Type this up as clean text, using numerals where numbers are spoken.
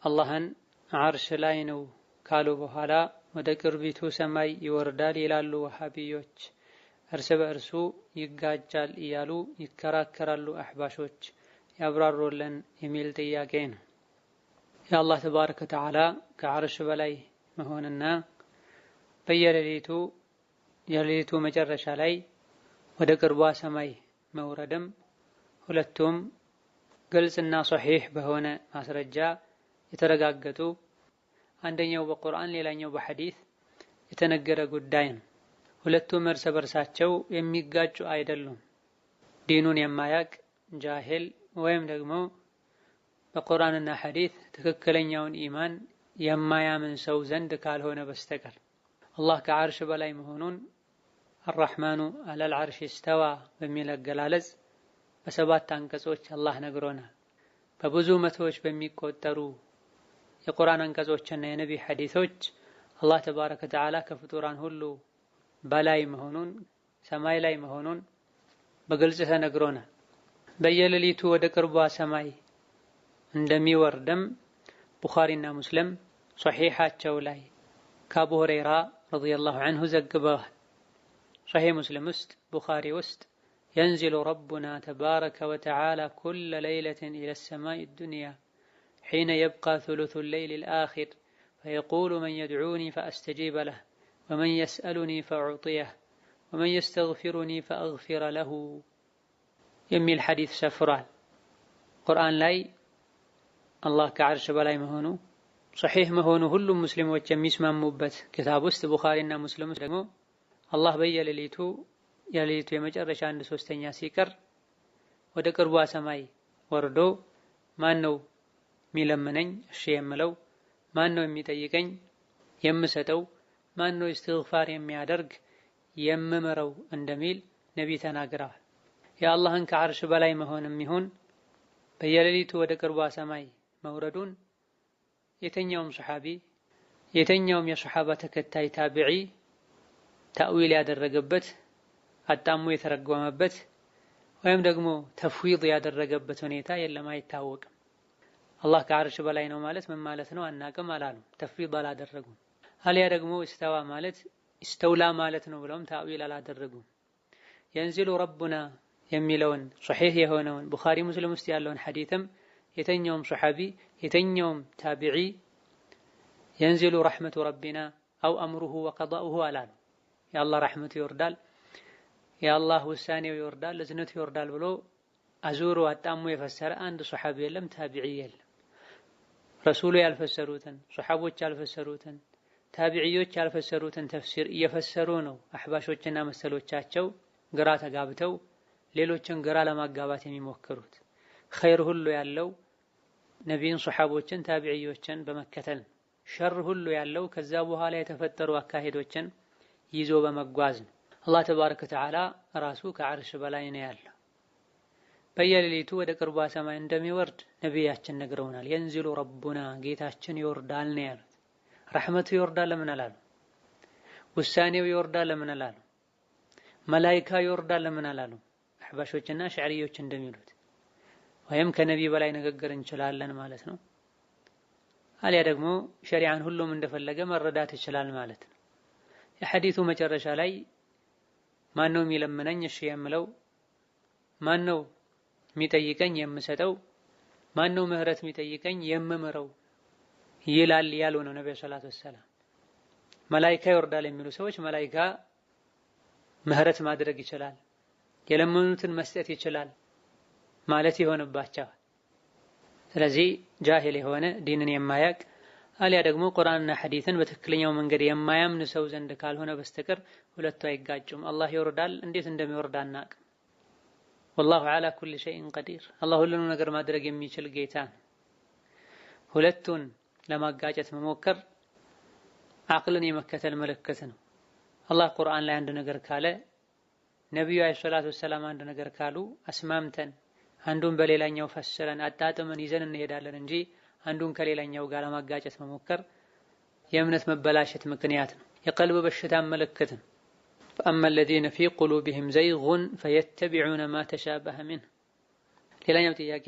አላህን ዓርሽ ላይ ነው ካሉ በኋላ ወደ ቅርቢቱ ሰማይ ይወርዳል ይላሉ ወሃቢዮች። እርስ በእርሱ ይጋጫል እያሉ ይከራከራሉ አሕባሾች። ያብራሩልን የሚል ጥያቄ ነው። የአላህ ተባረከ ወተዓላ ከዓርሽ በላይ መሆንና በየሌሊቱ የሌሊቱ መጨረሻ ላይ ወደ ቅርቧ ሰማይ መውረድም ሁለቱም ግልጽና ሶሒህ በሆነ ማስረጃ የተረጋገጡ፣ አንደኛው በቁርአን ሌላኛው በሐዲስ የተነገረ ጉዳይ ነው። ሁለቱም እርስ በርሳቸው የሚጋጩ አይደሉም። ዲኑን የማያቅ ጃሂል ወይም ደግሞ በቁርአንና ሐዲስ ትክክለኛውን ኢማን የማያምን ሰው ዘንድ ካልሆነ በስተቀር አላህ ከዓርሽ በላይ መሆኑን الرحمن على العرش استوى በሚል አገላለጽ በሰባት አንቀጾች አላህ ነግሮናል። በብዙ መቶዎች በሚቆጠሩ የቁርአን አንቀጾችና የነቢ ሐዲሶች አላህ ተባረከ ወተዓላ ከፍጡራን ሁሉ በላይ መሆኑን፣ ሰማይ ላይ መሆኑን በግልጽ ተነግሮናል። በየሌሊቱ ወደ ቅርቧ ሰማይ እንደሚወርድም ቡኻሪና ሙስሊም ሶሒሓቸው ላይ ከአቡ ሁረይራ ረዲየላሁ ዐንሁ ዘግበዋል። ሶሒህ ሙስሊም ውስጥ፣ ቡኻሪ ውስጥ ينزل ربنا تبارك وتعالى كل ليلة إلى السماء الدنيا حين يبقى ثلث الليل الآخر، فيقول: من يدعوني فأستجيب له، ومن يسألني فأعطيه، ومن يستغفرني فأغفر له የሚል ሐዲስ ሰፍሯል። ቁርአን ላይ አላህ ከዓርሽ በላይ መሆኑ ሶሒህ መሆኑ ሁሉም ሙስሊሞች የሚስማሙበት ኪታብ ውስጥ፣ ቡኻሪና ሙስሊም ውስጥ ደግሞ አላህ በየሌሊቱ የሌሊቱ የመጨረሻ አንድ ሶስተኛ ሲቀር ወደ ቅርቧ ሰማይ ወርዶ ማን ነው የሚለምነኝ እሺ የምለው፣ ማን ነው የሚጠይቀኝ የምሰጠው፣ ማን ነው እስትግፋር የሚያደርግ የምምረው እንደሚል ነቢ ተናግረዋል። የአላህን ከዓርሽ በላይ መሆንም ይሁን በየሌሊቱ ወደ ቅርቧ ሰማይ መውረዱን የተኛውም ሰሓቢ፣ የተኛውም የሰሓባ ተከታይ ታቢዒ ታእዊል ያደረገበት፣ አጣሞ የተረጎመበት ወይም ደግሞ ተፍዊድ ያደረገበት ሁኔታ የለም፣ አይታወቅም። አላህ ከዓርሽ በላይ ነው ማለት ምን ማለት ነው አናቅም አላሉም፣ ተፍዊድ አላደረጉም። አሊያ ደግሞ እስተዋ ማለት እስተውላ ማለት ነው ብለውም ታእዊል አላደረጉም። ينزل ربنا የሚለውን ሶሒህ የሆነውን ቡኻሪ ሙስሊም ውስጥ ያለውን ሐዲትም የተኛውም ሶሓቢ የተኛውም ታቢዒ ينزل رحمة ربنا أو أمره وقضاؤه አላሉ። የአላህ ረሕመቱ ይወርዳል፣ የአላህ ውሳኔው ይወርዳል፣ እዝነቱ ይወርዳል ብሎ አዙሮ አጣሞ የፈሰረ አንድ ሶሓቢ የለም፣ ታቢዒ የለም። ረሱሉ ያልፈሰሩትን፣ ሶሓቦች ያልፈሰሩትን፣ ታቢዕዮች ያልፈሰሩትን ተፍሲር እየፈሰሩ ነው አሕባሾችና መሰሎቻቸው ግራ ተጋብተው ሌሎችን ግራ ለማጋባት የሚሞክሩት። ኸይር ሁሉ ያለው ነቢይን፣ ሶሓቦችን፣ ታቢዕዮችን በመከተል፣ ሸር ሁሉ ያለው ከዛ በኋላ የተፈጠሩ አካሄዶችን ይዞ በመጓዝ ነው። አላህ ተባረከ ወተዓላ ራሱ ከዓርሽ በላይ ነው ያለው። በየሌሊቱ ወደ ቅርቧ ሰማይ እንደሚወርድ ነቢያችን ነግረውናል። ينزل ربنا ጌታችን ይወርዳል ነው ያሉት። ረሕመቱ ይወርዳል ለምን አላሉ? ውሳኔው ይወርዳል ለምን አላሉ? መላይካ ይወርዳል ለምን አላሉ? አሕባሾችና ሸዕሪዮች እንደሚሉት ወይም ከነቢ በላይ ንግግር እንችላለን ማለት ነው። አሊያ ደግሞ ሸሪዓን ሁሉም እንደፈለገ መረዳት ይችላል ማለት ነው። የሐዲቱ መጨረሻ ላይ ማን ነው የሚለምነኝ እሺ የምለው፣ ማን ነው የሚጠይቀኝ የምሰጠው፣ ማን ነው ምህረት የሚጠይቀኝ የምምረው ይላል ያሉ ነው ነብዩ ሰለላሁ ዐለይሂ ወሰለም። መላኢካ ይወርዳል የሚሉ ሰዎች መላኢካ ምህረት ማድረግ ይችላል፣ የለመኑትን መስጠት ይችላል ማለት ይሆንባቸዋል። ስለዚህ ጃሂል የሆነ፣ ዲንን የማያቅ፣ አሊያ ደግሞ ቁርአንና ሐዲስን በትክክለኛው መንገድ የማያምን ሰው ዘንድ ካልሆነ በስተቀር ሁለቱ አይጋጩም። አላህ ይወርዳል፣ እንዴት እንደሚወርድ አናቅም። والله على كل شيء قدير። አላህ ሁሉንም ነገር ማድረግ የሚችል ጌታ ነው። ሁለቱን ለማጋጨት መሞከር አቅልን የመከተል ምልክት ነው። አላህ ቁርአን ላይ አንድ ነገር ካለ፣ ነቢዩ ዓለይሂ ሰላቱ ወሰላም አንድ ነገር ካሉ አስማምተን አንዱን በሌላኛው ፈስረን አጣጥመን ይዘን እንሄዳለን እንጂ አንዱን ከሌላኛው ጋር ለማጋጨት መሞከር የእምነት መበላሸት ምክንያት ነው። የቀልብ በሽታ ምልክት ነው። فأما الذين في قلوبهم زيغ فيتبعون ما تشابه منه። ሌላኛው ጥያቄ